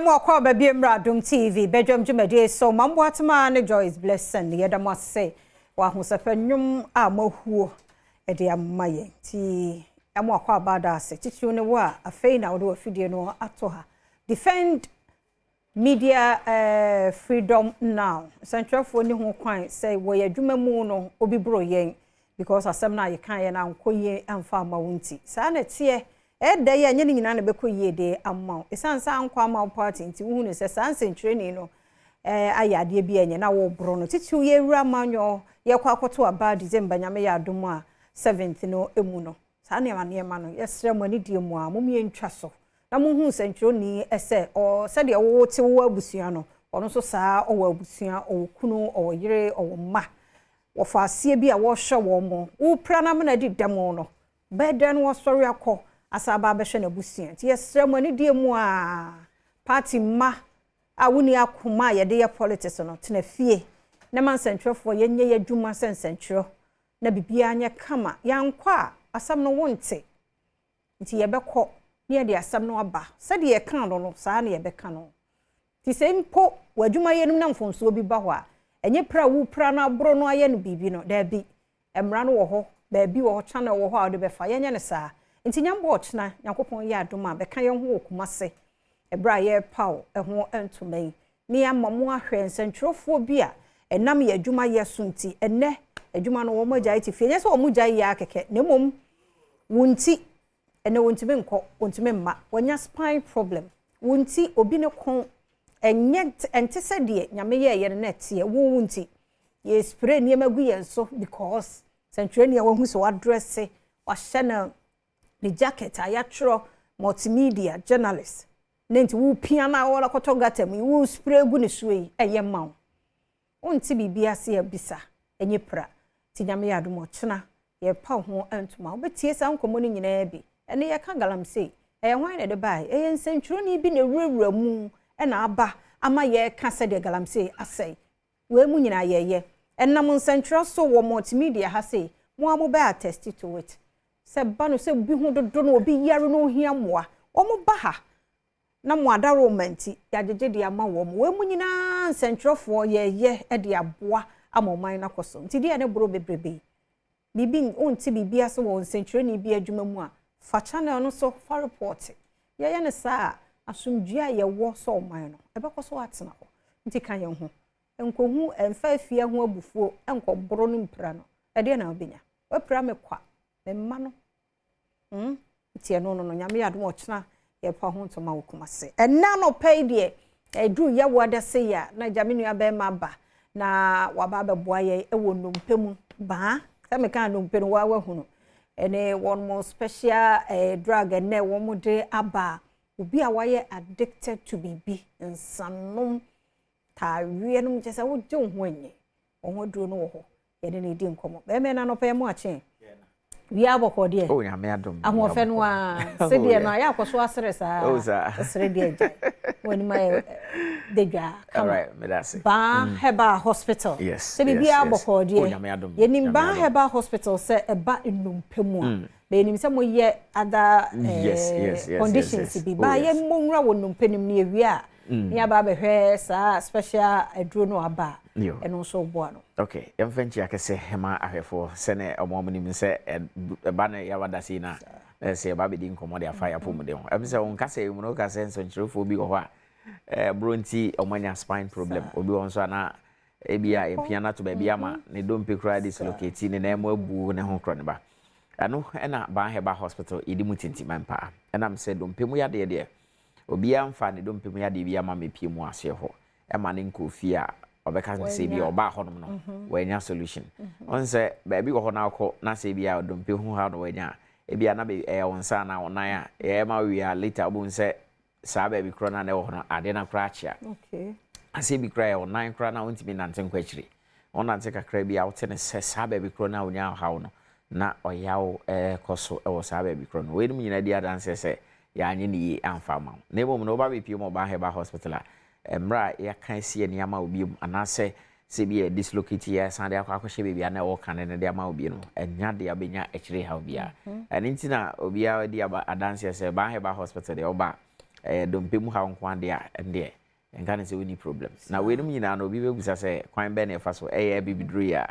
Yɛma wo akwaaba bio mmra Adom TV bɛdwam dwumadie so. Mamboatema ne Joyce Blessing yɛda mo ase wɔ ahosɛpɛ nnwom a moahuo de ama yɛn. Nti yɛma wo akwaaba da ase. Titiriw ne wo a afei na wode w'afidie no ato ha. Defend Media eh, freedom now. Nsɛntwerɛfoɔ ni ho kwan sɛ wɔyɛ adwuma mu no obi boro yɛn because asɛm no a yɛka yɛn ankɔ yie amfa ama wo nti. Saa na ɛteɛ. Ɛda yi a ɛnyɛ ne nyinaa na ɛbɛkɔ yie de ama wo. Ɛsiane sɛ ankɔ ama wo party nti wohu no sɛ saa nsɛntwerɛni no eh, ayɛ adeɛ bi a ɛnyɛ na wɔreboro no. Titiriw yɛwura amanyɔ yɛkɔ akɔto aba December Nyame yɛ adom a 7th no mu no. Saa nneɛma nneɛma no yɛsrɛ mo anidie mu a mom yɛntwa so na monhu nsɛntwerɛni sɛ ɔ sɛdeɛ wote wowɔ abusua no ɔno nso saa ɔwɔ abusua, ɔwɔ kunu, ɔwɔ yere, ɔwɔ mma. Wɔfa aseɛ bi a wɔrehwɛ wɔn mo. Wopira no amena di dɛm no, bɛyɛ dɛn na wasɔre akɔ asan aba abɛhwɛ n'abusua? Nti yɛsrɛ mo anidie mu a party mma a wonni akoma a yɛde yɛ politics no, tena fie na ma nsɛntwerɛfoɔ yɛnyɛ yɛn adwuma sɛ nsɛntwerɛ na biribiara nyɛ kama. Yɛankɔ a, asɛm no wonte. Nti yɛbɛkɔ na yɛde asɛm no aba. Sɛdeɛ yɛkaa no no, saa na yɛbɛka no. Nti sɛ mpo w'adwumayɛ no mu na mfomsoɔ bi ba hɔ a, ɛnyɛ pira a wopira no aboro no ayɛ no biribi no, daabi. Mmara no wɔ hɔ, baabi wɔ hɔ, channel wɔ hɔ a wode bɛfa. Yɛnyɛ no saa. Nti Nyambɔ ɔkyena, Nyankopɔn yɛ adom a, bɛka yɛn ho wɔ Kumase ɛberɛ a yɛrepaw ɛho ntoma yi, na yɛama mo ahwɛ nsɛntwerɛfoɔ bi a ɛnam yɛn adwumayɛ so nti, ɛnnɛ adwuma no wɔn agyae te fie. Ɛnyɛ sɛ wɔn gyae yɛ ara kɛkɛ, na mmom wo nti, ɛnnɛ wɔntumi nkɔ, wɔntumi mma, wɔanya spine problem. Wo nti, obi ne kɔn ɛnyɛ ɛnte sɛ deɛ Nyame yɛɛyɛ no na ɛteɛ, wo wo nti. Yɛ spray nneɛma gu yɛn so because sɛntwerɛni a wahu sɛ wadrɛse, wahyɛ no ne jacket a yɛatwerɛ multimedia journalist ne nti wopia no a wɔakɔtɔ gutter mu yi, wo spray gu ne so yi, ɛyɛ ma wo. Wonte biribi ase a bisa, ɛnyɛ pira. Nti Nyame yɛ adom ɔkyena yɛrepa wo ho ntoma. Wobɛtie saa nkɔmmɔ no nyinaa bi. Ɛne yɛka galamsey. Ɛyɛ hwan na ɛde baeɛ? Ɛyɛ nsɛntwerɛni bi na ɛwurawura mu na aba ama yɛreka sɛdeɛ galamsey asɛe. Wei mu nyinaa yɛyɛ. Ɛnam nsɛntwerɛ so wɔ multimedia ha sei, mo ara mobɛ attest to it. Sɛ ba no sɛ obi ho dodo no, obi yare no ohia mmoa, wɔn ba ha na mo adaworoma nti yɛagyegye de ama wɔn. Wei mu nyinaa nsɛntwerɛfoɔ yɛyɛ de aboa ama ɔman no akɔ so. Nti deɛ ne boro bebrebe yi, biribi wonte biribi ase wɔ nsɛntwerɛni bi adwuma mu a, fa channel no so fa report. Yɛyɛ no saa a, asomdwoeɛ a yɛwɔ sɛ ɔman no, ɛbɛkɔ so atena hɔ. Nti ka yɛn ho. Nkɔhu ɛmfa afie ho abufuo nkɔboro no mpira no. Ɛdeɛ na wobɛnya. Wapira me kwa, me mma no. Nti ɛno no no, Nyame yɛ adom ɔkyena yɛpa ho ntoma wɔ Kumase. Ɛnna anɔpa yi deɛ, ɛduru yɛwɔ adase yi a, na agya me nua bɛrima aba na waba abɛboa yɛn wɔ nnompe mu. Baa, sɛ meka nnompe no, waa wahunu. Ɛne wɔn mo special drug ɛnɛ wɔn de aba obi a wayɛ addicted to biribi, nsanom, taaweɛ nom, kyerɛ sɛ wogye wo ho anyi. Wɔn ho aduro no wɔ hɔ. Yɛne no di nkɔmmɔ. Bɛrima no anɔpa yi mu akye. Wia abɔkɔ deɛ. Oh, Nyame adom. Ahoɔfɛ no a. Sɛdeɛ no ayɛ akɔ so asere saa. Oh, saa. Asere deɛ gya. Wɔn anim ayɛ dedwa. All right, medase. Baa Herbal Hospital. Yes. Sɛ biribi abɔkɔ deɛ. Oh, Nyame adom. Yɛnim Baa Herbal Hospital sɛ ɛba nnompe mu a. Na yɛnim sɛ moyɛ other conditions bi. Baa yɛmmɔ nwura wɔ nnompe no mu na yɛwie a. Ne yɛaba abɛhwɛ saa special aduro no aba a. Ɛno nso boa no. Okay, yɛmfa nkyia kɛse ma ahwɛfoɔ sɛne ɔmo ɔmo nim sɛ ɛba no yɛaba da sei no a sɛ yɛba bɛdi nkɔmmɔ de afa yɛapɔmuden ho. Ɛm sɛ wo nkasa yi mu no woka sɛ nsɛnkyerɛfoɔ bi wɔ hɔ a boro nti ɔmo anya spine problem. Obi wɔ nso a na ebi a yɛpia no ato baabi ama ne dompe koraa dislocate ne nan mu abu ne ho korɔ ne ba. Ɛno ɛna Ban Herbal Hospital yɛdi mu tintiman paa. Ɛnam sɛ dompe mu yadeɛ deɛ obiara mfa ne dompe mu yadeɛ bi ama mepie mu aseɛ hɔ ɛma ne nkɔ fie a ɔbɛka sɛ bi ɔbaa hɔnom no wanya solution. Ɔn sɛ baabi wɔ hɔ na akɔ na sɛ bi a dompe ho ha na wanya ebi a na ɛyɛ wo nsa na wo nan a ɛyɛ ma wie a later wobɛhu sɛ saa baabi korɔ na na ɛwɔ hɔ no adeɛ no koraa akyea. Okay. Asɛ bi koraa ɛyɛ wo nan koraa na wontumi nante nkɔ akyiri. Wonante kakra bi a wote ne sɛ saa baabi korɔ na wonya ɔhaw no na ɔyaw ɛkɔ so ɛwɔ saa baabi korɔ no. Weinom nyinaa di adanseɛ sɛ yɛanyɛ ne yie amfa ama wo. Na mmom no woba bɛpie mu Ɔbaa Herbal Hospital a mmerɛ a yɛaka asi nneɛma obi mu anaasɛ sɛ bi yɛ dislocate yɛ san de akɔ akɔhyɛ baabi a na ɛwɔ kane no de ama obi no ɛnya de abɛnya akyire haw biara. Ɛno nti na obiara di adanseɛ sɛ Ban Herbal Hospital deɛ ɔba Ɛyɛ dompe mu haw nko ara deɛ a, ɛndeɛ nka ne sɛ wonni problem. Na weinom nyinaa no, obi bɛbisa sɛ kwan bɛn na ɛfa so ɛyɛ abibiduro yi a?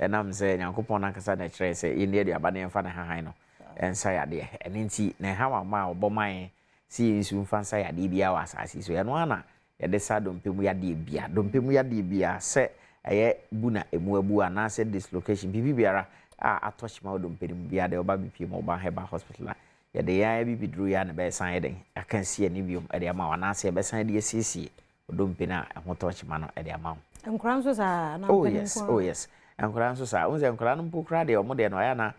Ɛnam sɛ Nyankopɔn no ankasa na ɛkyerɛɛ sɛ yɛnni aduaba na yɛmfa ne hahan no nsa yadeɛ. Ɛno nti, ne hawama a ɔbɔ ma yɛn sɛ yɛnsu mfa nsa yadeɛ biara wɔ asase yi so, ɛno ara na yɛde sa dompe mu yadeɛ biara. Dompe mu yadeɛ biara, sɛ ɛyɛ bu na ɛmu abu anaasɛ dislocation, biribi biara a atɔ kyema wɔ dompe no mu biara deɛ, ɔba bɛpie mu ɔba Herbal Hospital a, yɛde yɛn abibiduro yi a na ɛbɛsan yɛ den aka asi ani biom de ama wo, anaasɛ yɛbɛsan de asiesie odompe no a ɛho tɔ kyema no de ama wo. Nkwadaa nso saa na Oh yes, oh yes. Nkwadaa nso saa. Wohu sɛ nkwadaa no mpo koraa deɛ, ɔmo deɛ no ɔyɛ na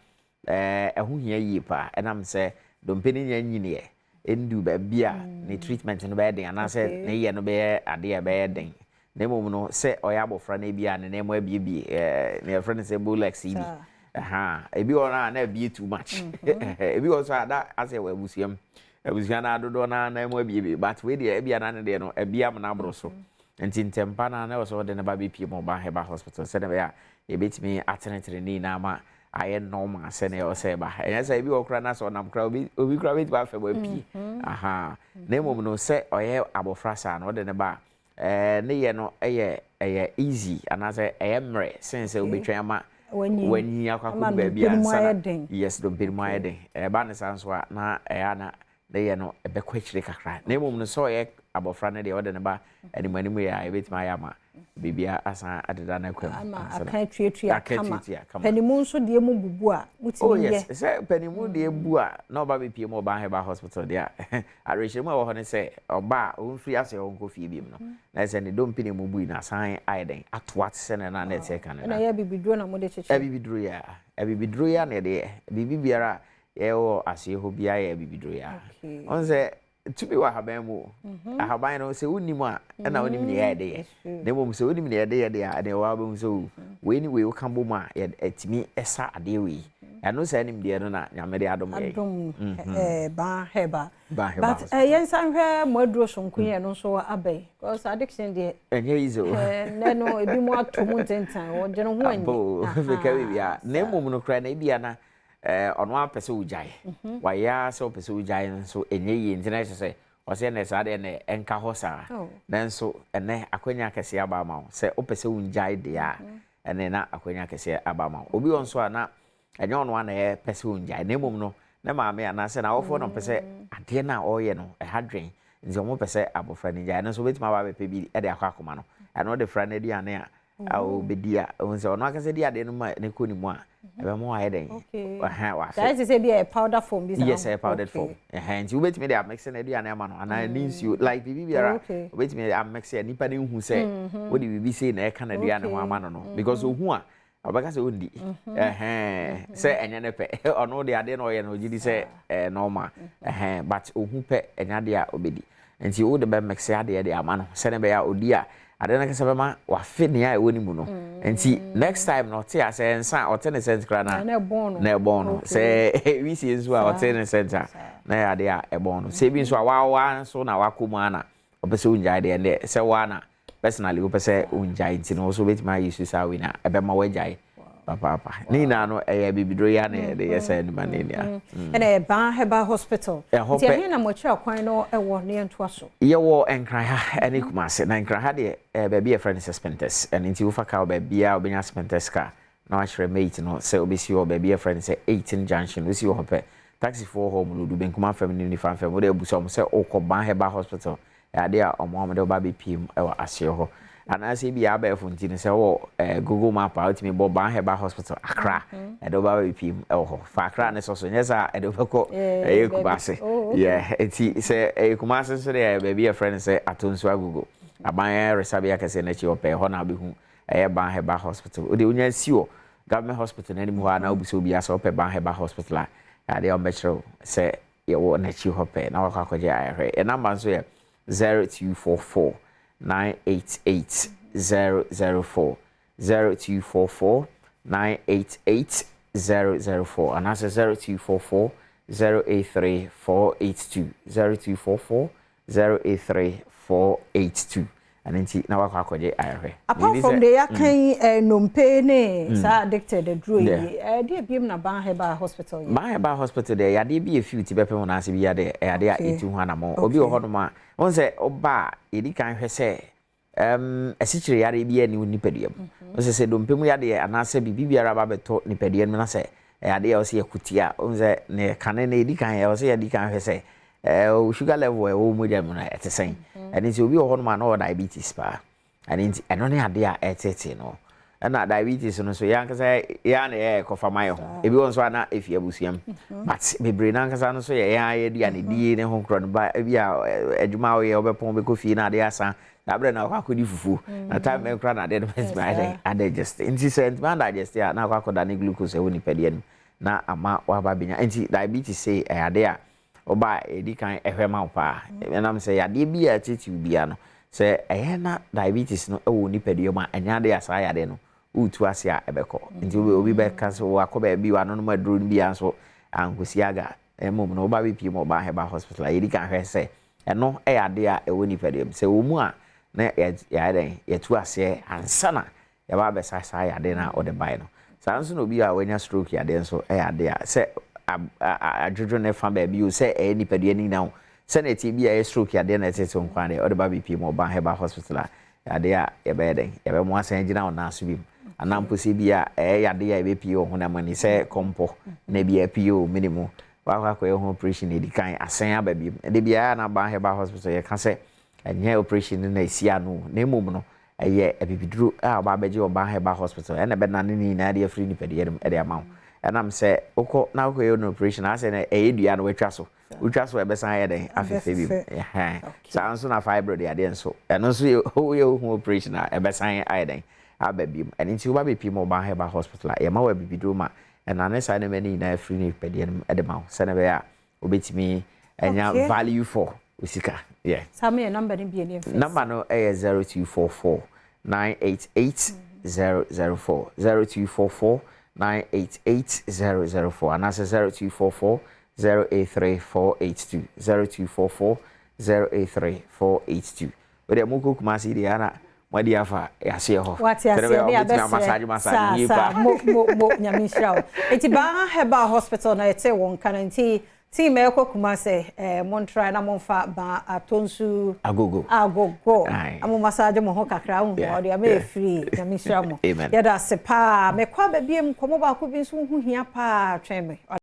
ɛho hia yie paa, ɛnam sɛ dompe no nya nyiniɛ ɛndu baabi a ne treatment no bɛyɛ den anaasɛ ne yɛ no bɛyɛ adeɛ a ɛbɛyɛ den. Na mmom no, sɛ ɔyɛ abɔfra no ebi a ne nan mu abiebie, ne yɛfrɛ no sɛ bowlegs yi bi. Ebi wɔ hɔ a na abie too much. Ebi wɔ so a na asɛ wɔ abusua mu. Abusua no adodoɔ no nan mu abiebie, but wei deɛ ebia na ne deɛ no abie amena aboro so. Nti ntɛmpa no na ɛwɔ sɛ wɔde ne ba bɛpie mu ɔba Herbal Hospital sɛdeɛ ɛbɛyɛ a yɛbɛtumi atenetene ne nyinaa ma ayɛ normal sɛdeɛ ɛwɔ sɛ ɛba. Ɛnyɛ sɛ ebi wɔ koraa na sɛ ɔnam koraa, obi koraa bɛtumi afɛ mu apue. Na mmom no, sɛ ɔyɛ abɔfra saa no, ɔde ne ba a, ne yɛ no ɛyɛ easy anaasɛ ɛyɛ mmerɛ sen sɛ wobɛtwɛn ama wanyi akɔ akɔdu baabi ansa na yes, dompe no mu ayɛ den. Ɛba ne saa nso a, na ɛyɛ a na ne yɛ no ɛbɛkɔ akyire kakra. Na mmom no, sɛ ɔyɛ abɔfra no deɛ, ɔde ne ba anim anim yɛ a, yɛbɛtumi ayɛ ama biribiara asan adeda no akwan mu. Ama aka atuatua kama. Panimu nso deɛ mu bubu a, mutumi yɛ? Oh yes, sɛ panimu deɛ bu a na ɔba bɛpie mu ɔba Herbal Hospital deɛ a, awerɛhyɛmu a ɛwɔ hɔ ne sɛ ɔba a, ɔmfiri ase ɔnkɔ fie biom no, na sɛ ne dompe ne mu bui no asan ayɛ dɛn atoa te sɛ ne na na ɛteɛ ka ne na. Ɛna ɛyɛ abibiduro na mode kyekyere? Abibiduro yi a, abibiduro yi a na yɛde yɛ. Biribi biara a yɛwɔ aseɛ hɔ biara yɛ abibiduro yi a. Ɔn sɛ tumi wɔ ahaban mu o. Ahaban no sɛ wonim a, ɛna wonim nea yɛde yɛ. Na mmom sɛ wonim nea yɛde yɛ deɛ a, ɛnna ɛwɔ abɛhu sɛ o, wei ne wei woka bɔ mu a, ɛtumi ɛsa adeɛ wei. Ɛno saa nimdeɛ no na Nyame de adom yɛn. Adom Ban Herbal. But yɛn nsa nhwɛ mo aduro sonko yi, ɛno nso aba yi. Because addiction deɛ. Ɛnyɛ easy o. Nnɛ no ebi mu ato mu ntentan, wɔdwene ho anyi. Abo, meka biribi a. Na mmom no koraa na ebi a na ɔno apɛ sɛ wogyae. Wayɛ ara sɛ ɔpɛ sɛ wogyae nso ɛnyɛ yie, nti na ɛhyɛ sɛ ɔsɛ ɛnɛ saa deɛ ɛnɛ ɛnka hɔ saa. Nanso ɛnɛ akwanya kɛseɛ aba ama wo sɛ wopɛ sɛ wongyae deɛ a, ɛnɛ na akwanya kɛseɛ aba ama wo. Obi wɔ nso a na ɛnyɛ ɔno a na ɛpɛ sɛ ongyae, na mmom no ne maame anaasɛ n'awofoɔ na ɔpɛ sɛ adeɛ no a ɔreyɛ no ɛha dwen, nti ɔmo pɛ sɛ abɔfra no gyae. Ɛno nso wobɛtumi aba abɛpɛ bi de akɔ akoma no, ɛno de fra no aduane a ɔbɛdi a, ɔhu sɛ ɔno ankasa di adeɛ no ma ne kɔ ne mu a, ɛbɛma wayɛ dɛn? Ɛhɛn, wafe. Saa ti sɛ bi yɛ powder form bi saa? Yes, ɛyɛ powdered form. Ɛhɛn, nti wobɛtumi de amix no aduane ama no anaa ne nsuo like biribi biara, wobɛtumi de amix a nipa no nhu sɛ wode biribi sei na ɛka n'aduane ho ama no, because ohu a, ɔbɛka sɛ ɔndi. Ɛhɛn, sɛ ɛnyɛ ne pɛ, ɔno de adeɛ na ɔyɛ no, ɔgye di sɛ ɛyɛ normal. Ɛhɛn, but ohu pɛ, ɛnyɛ adeɛ a ɔbɛdi. Nti wode bɛ mix adeɛ de ama no sɛdeɛ ɛbɛyɛ a ɔdi a, adeɛ no kasa bɛma wafe nea ɛwɔ ne mu no. Nti next time no, ɔte a, sɛ nsa a ɔte ne scent koraa na na ɛbɔn no. Na ɛbɔn no. Sɛ wisie nso a, ɔte ne scent a, na ɛyɛ adeɛ a ɛbɔn no. Sɛ ebi nso a wawa nso na wakɔ mu a na ɔpɛ sɛ ongyae deɛ, ɛndeɛ sɛ waa na personally wopɛ sɛ ongyae, nti no wo nso wobɛtumi ayɛ su saa wei na ɛbɛma woagyae papaapa. Ne nyinaa no ɛyɛ bibiduro yi a na yɛde yɛ saa nneɛma no nyinaa. Ɛna ɛyɛ Ban Herbal Hospital. Ɛhɔ nti pɛ. Ɛhe na mo akyiri akwan no ɛwɔ ne yɛntoa so? Yɛwɔ Nkran ha ɛne Kumase. Na Nkran ha deɛ, ɛyɛ baabi a yɛfrɛ no sɛ Spintex. Ɛno nti wofa car wɔ baabiara a, wobɛnya Spintex car na wakyerɛ mate no sɛ wobɛsi hɔ baabi a yɛfrɛ no sɛ 18 Junction. Wosi wɔ hɔ pɛ, taxifoɔ hɔ, ɔmo lodu benkum afam ne nifa afam. Wode abusa ɔmo sɛ wokɔ Ban Herbal Hospital, ɛyɛ adeɛ a ɔmo a ɔmo de woba abɛpie mu ɛwɔ aseɛ hɔ. Anaasɛ ebi abɛɛfo nti no, sɛ wɔ Google Map a, wotumi bɔ Ban Herbal Hospital Accra, ɛde woba abɛpie mu ɛwɔ hɔ. Fa Accra ne sɔ so, nyɛ saa ɛde wobɛkɔ ɛyɛ Kumase. Yeah, nti sɛ ɛyɛ Kumase nso deɛ, baabi a yɛfrɛ no sɛ Atonsu Agogo, aban ayaresabea kɛseɛ no akyi hɔ pɛɛ, hɔ na wobɛhu ɛyɛ Ban Herbal Hospital. Wode wonya si wɔ government hospital no anim hɔ a, na wobisa obiara sɛ wopɛ Ban Herbal Hospital a, adeɛ a wɔbɛkyerɛ wo sɛ yɛwɔ n'akyi hɔ pɛɛ na wakɔ akɔgye ayarehwɛ. Yɛn number nso yɛ 0244 988 004, 0244 988 004, anaasɛ 0244 083 482, 0244 083 482. Ɛno nti na wakɔ akɔgye ayarehwɛ. Apart from deɛ yɛaka yi, nnompe ne saa addicted aduro yi, ɛdeɛ biem na Ban Herbal Hospital yɛ? Ban Herbal Hospital deɛ, yadeɛ bi yɛ fi ti bɛpɛ ho n'ase bi yadeɛ, ɛyɛ adeɛ a ɛtu ho anammɔn. Obi wɔ hɔnom a, wɔn sɛ ɔba a, yɛdi kan hwɛ sɛ asikyire yareɛ bi ani wo nipadua mu. Wɔn sɛ dompe mu yadeɛ anaasɛ biribi biara ba bɛtɔ nipadua no mu na sɛ ɛyɛ adeɛ a wɔsɛ yɛkuti a, wɔn sɛ ne kane no yɛdi kan, ɛwɔ sɛ yɛdi kan hwɛ sɛ sugar level a ɛwɔ mogya mu no ɛte sɛn. Ɛno nti obi wɔ hɔnom a na ɔwɔ diabetes paa. Ɛno nti ɛno ne adeɛ a ɛtetee no. Ɛna diabetes no nso, yɛn ankasa yɛn na yɛ kɔfa ma yɛ ho. Ebi wɔ nso a na efi abusua mu, but bebree n'ankasa no nso yɛ yɛn ayɛ aduane die ne ho korɔ no ba. Ebi a adwuma a ɔyɛ, ɔbɛpɔn bɛkɔ fie na adeɛ asa na abere na ɔkɔ akɔdi fufuo na time bɛn koraa na adeɛ no bɛtumi ayɛ dɛn adigest. Nti sɛ ntumi adigest a, na akɔ akɔda ne glucose ɛwɔ nipadua no mu na ama waba abɛnya. Nti diabetes sei ɛyɛ adeɛ a ɔba a yɛdi kan ɛhwɛ ma wo paa. Ɛnam sɛ yadeɛ bi a ɛtete bia no, sɛ ɛyɛ na diabetes no ɛwɔ nipadua mu a, ɛnyɛ adeɛ a saa yadeɛ no wotu ase a ɛbɛkɔ. Nti obi bɛka sɛ wakɔ baabi wanonom aduro no bi a nso ankosi aga. Mmom no, woba bɛpie mu Ɔbaa Herbal Hospital a, yɛdi kan hwɛ sɛ ɛno ɛyɛ adeɛ a ɛwɔ nipadua mu. Sɛ wɔ mu a, na yɛayɛ dɛn, yɛtu aseɛ ansa na yɛba abɛsa saa yadeɛ no a wɔde baeɛ no. Saa nso na obi a wanya stroke yadeɛ nso ɛyɛ adeɛ a sɛ adwodwo ne fa baabi o, sɛ ɛyɛ nipadua no nyinaa o, sɛnea ɛte bi a ɛyɛ stroke yadeɛ na ɛtete nkwa deɛ, ɔde ba bɛpie mu Ɔbaa Herbal Hospital a, yadeɛ a yɛbɛyɛ dɛn, yɛbɛmo asan gyina wo nan so bi mu. Anaa mpo sɛ bi a ɛyɛ yadeɛ a ɛbɛpie wɔ honam ani sɛ kɔmpɔ na bi apue wɔ mene mu, wakɔ akɔyɛ ho operation, edi kan asan aba bi mu. Ɛde biara na Ban Herbal Hospital yɛka sɛ ɛnyɛ operation no na esi ano, na mmom no ɛyɛ abibiduro a ɔba abɛgye wɔ Ban Herbal Hospital ɛna ɛbɛnane ne nyinaa de afiri nipadua no mu ɛde ama wo. Ɛnam sɛ wokɔ na wokɔyɛ no operation asɛ na ɛyɛ dua no watwa so, wotwa so, ɛbɛsan ayɛ dɛn, afefe bi mu. Saa nso na fibroid yadeɛ nso, ɛno nso yɛ woyɛ ho operation a, ɛbɛsan ayɛ dɛn, aba bi mu. Ɛno nti woba bɛpie mu Ɔban Herbal Hospital a, yɛma wɔ abibiduro ma ɛnane saa nneɛma no nyinaa afiri nipadua no mu ɛde ma wo, sɛnɛ ɛbɛyɛ a wobɛtumi anya value for osika. Yeah. Saa meyɛ number no bie ne mfɛ. Number no ɛyɛ 0244 988 004, 0244 988 004, anaasɛ 0244 083 482, 0244 083 482. Wode mokɔ Kumase deɛ ana moade afa yɛaseɛ hɔ. Wate aseɛ ne abɛsrɛ saa saa. Mo mo mo, Nyame nhyira wo. Nti Baa Herbal Hospital na yɛte wɔn ka no. Nti team ɛkɔ Kumase, montra na momfa Baa Atonsu Agogo. Agogo amo massage mo ho kakra wo ho ɔde ama yɛ free. Nyame nhyira mo. Amen. Yɛda ase paa. Mekɔ aba biem, nkɔmmɔ baako bi nso ho hia paa, twɛn me.